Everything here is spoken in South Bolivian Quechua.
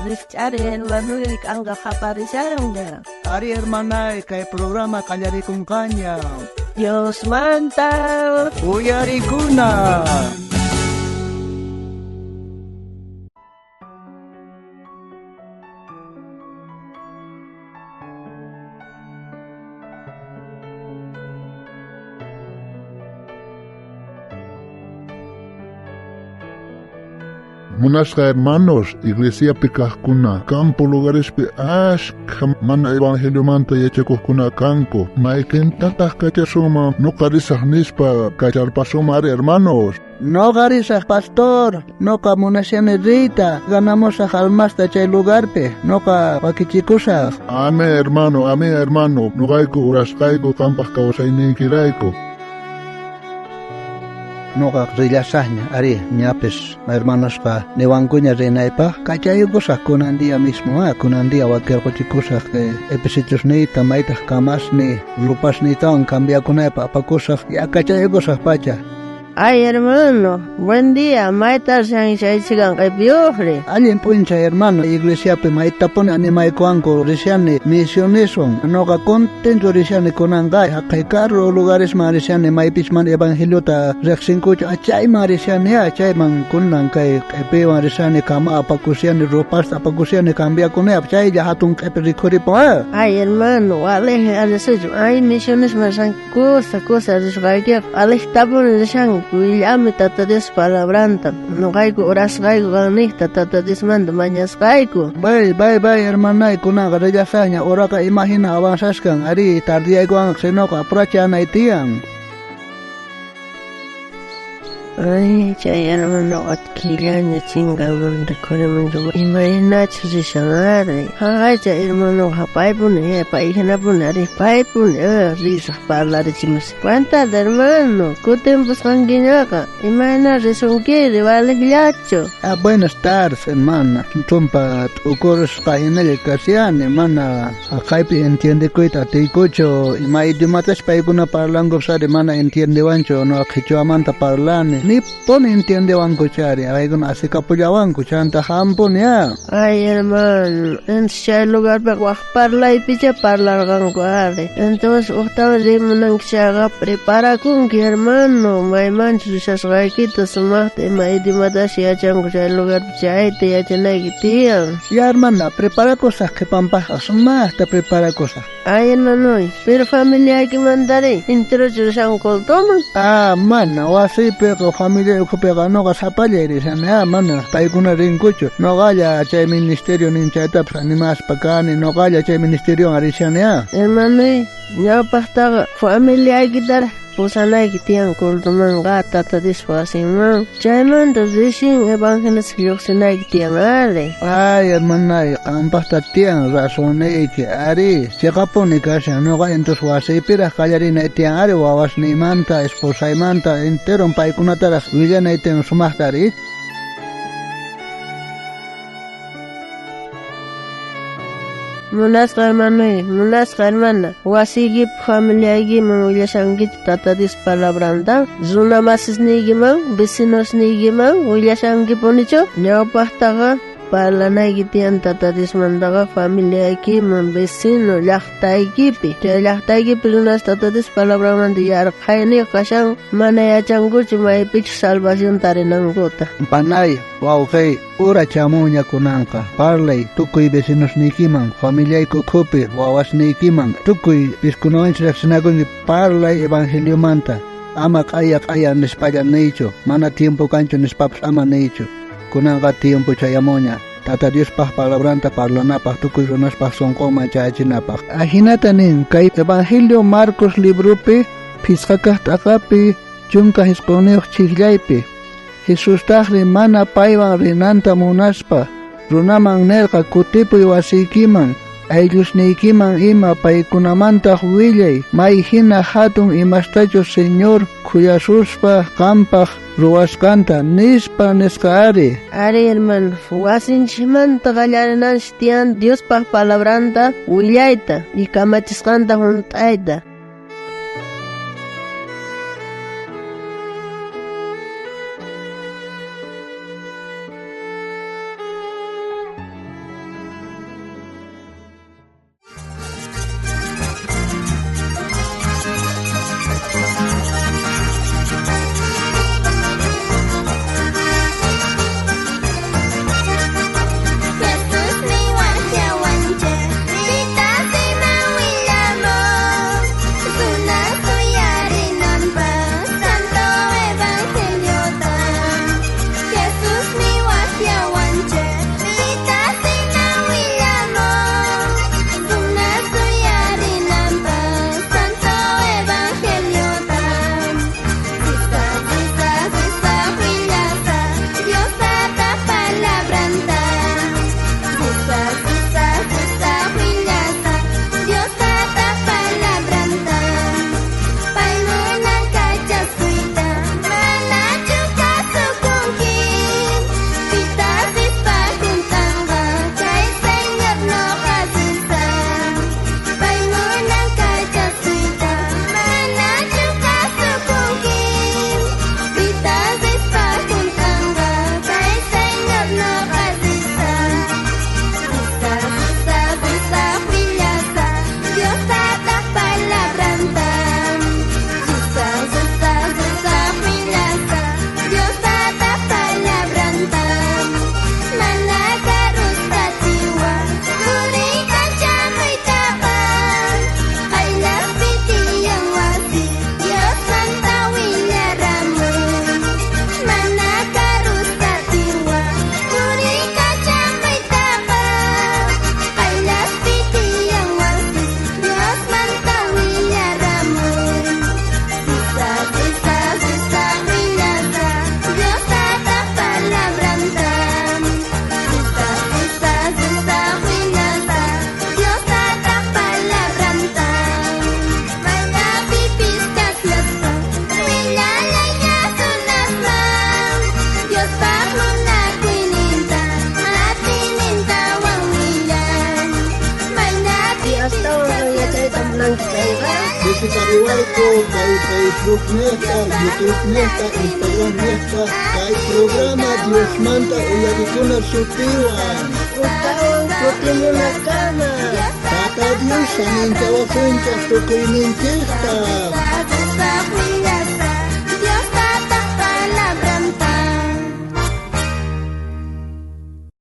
Rijch'ari hermanoy k'anqa qaparishanña. Ari hermanay, kay programa qallarikunqaña. Diosmanta Uyarikuna. Munasqa hermanos, iglesiapi kaqkuna, campo lugarespi ashkha mana evangeliomanta yachakuqkuna kanku. Mayqintataq kachasunman nuqa risaq nispa kacharpasunman ari hermanos. Noqa risaq pastor, noqa munashani riyta, ganamusaq almasta chay lugarpi, noqa wakichikusaq. Amén hermano, amén hermano, nuqayku urasqayku qampaq kawsayniykirayku. Noqa rillasaqña, ari, ñapis hermanosqa niwankuña rinaypaq, kachayukusaq kunan día mismo, kunan día wakirquchikusaq episichusniyta, maytaq kamasni, rupasniytawan cambiakunaypaq apakusaq, ya kachayukusaq pacha. Ay, hermano, buen día, mayta rishanki q'ipiyuqri. Allin p'unchay hermano, iglesiapi maytapuni animaykuwanku rishani misioneswan. Noqa contento rishani kunanqa, haqay karu lugaresman rishani maypis mana evangeliota riqsinkuchu, chayman rishani, chayman kunan kay q'ipiwan rishani kama apakushani, rupasta apakushani cambiakunaypaq, chaylla hatun q'ipi rikhuripun. Ay, hermano, walej arisuchu, ay misionesman rishanki kusa kusa risqaykiqa, alijtapuni rishanki. Willami Tata Dios palabranta, noqayku orasqayku qanniqta Tata Diosmanta mañasqayku. Bay, bay, bay, hermanay, kunanqa rillasaqña, uraqa imahina avanzasqan, ari tardiyaykuwanqa sinoqa apurachanay tiyan. Ay, chay hermanoqa killaña chinkaman rikhurimunchu, imaynachus rishan ari. Haqaycha hermanoqa paypuni, payhinapuni, ari paypuni, risaq parlarichimus. Cuánta hermano, kutimpusqankiñaqa, imayna risunkiri, valiqllachu. Ah, buenas tardes, hermana. Chumpa t'ukurusqa hinalla kashani, mana haqaypi entiendekuyta atiykuchu, ima idiomatas paykuna parlankupas ari mana entiendewanchu, noqa qhichwamanta parlani. Nipuni entiendewanku chari, paykuna asikapullawanku, chanta hampuni. Ay, hermano, entonces chay lugarpiqa waj parlaypicha parlarqanku ari. Entonces uqtawan rimunanki chayqa preparakunki, hermano, maymanchus rishasqaykita sumaqta ima idiomatash yachanku chay lugarpi chayta yachanayki tiyan. Ya, hermana, preparakusaq qhipanpaqqa, sumaqta preparakusaq. Ay, hermanoy, pero familiaykimantari enterochu rishanku cultoman? Ah, mana, wasiypiqa familia ukhupiqa noqa sapallay rishani, mana paykuna rinkuchu. Noqalla chay ministerio nin chaytapas animaspa kani, noqalla chay ministeriowan rishani. Hermanoy, ñawpaqtaqa familiaykitaraq pusanayki tiyan cultomanqa Tata Diospa wasinman. Chaymanta rishin evangelista lluqsinayki tiyan ari. Ay, hermanay, qampaqta tiyan razonniyki, ari, chiqapuni kashan, noqa entonces wasiypiraq qallarinay tiyan ari, wawasniymanta, esposaymanta, enteron paykunataraq willanay tiyan sumaqta ari. Munasqa hermanoy, munasqa hermana, wasiykipi familiaykiman willashankichu Tata Dios palabranta, runa masisniykiman, vecinosniykiman willashankipunichu? Ñawpaqtaqa parlanayki tiyan Tata Diosmantaqa familiaykiman, vecino, llaqtaykipi. Chay llaqtaykipi runas Tata Dios palabramanta yarqhayniyuq kashan, mana yachankuchu maypichus salvación tarinankuta. Panay, wawqey, ura chamuña kunanqa, parlay tukuy vecinosniykiman, familiayku ukhupi, wawasniykiman, tukuy piskunawanchis riqsinakunki, parlay evangeliomanta. Ama q'aya q'aya nispalla niychu, mana tiempo kanchu nispapas ama niychu. Kunanqa tiempo chayamuña, Tata Diospaq palabranta parlanapaq, tukuy runaspaq sunqunman chayachinapaq. Ajinata nin kay Evangelio Marcos libropi, phisqakaq t'aqapi, 19 chijllaypi. Jesustaqri mana paywan rinanta munaspa, runaman nerqa kutipuy wasiykiman, ayllusniykiman ima paykunamantaq willay, may hina hatun imastachus Señor khuyasuspa qampaq ruwasqanta nispa nisqa ari. Ari, hermano, wasinchikmanta qallarinanchik tiyan Diospaq palabranta willayta y kamachisqanta hunt'ayta. munanki chayqa, Visitariwayku kay Facebook nejta, YouTube nejta, Instagram nejta, kay programa Diosmanta uyarikuna sutiwan. Ujtawan kutimunakama. Tata Dios saminchawasunchej tukuyninchejta. Tata.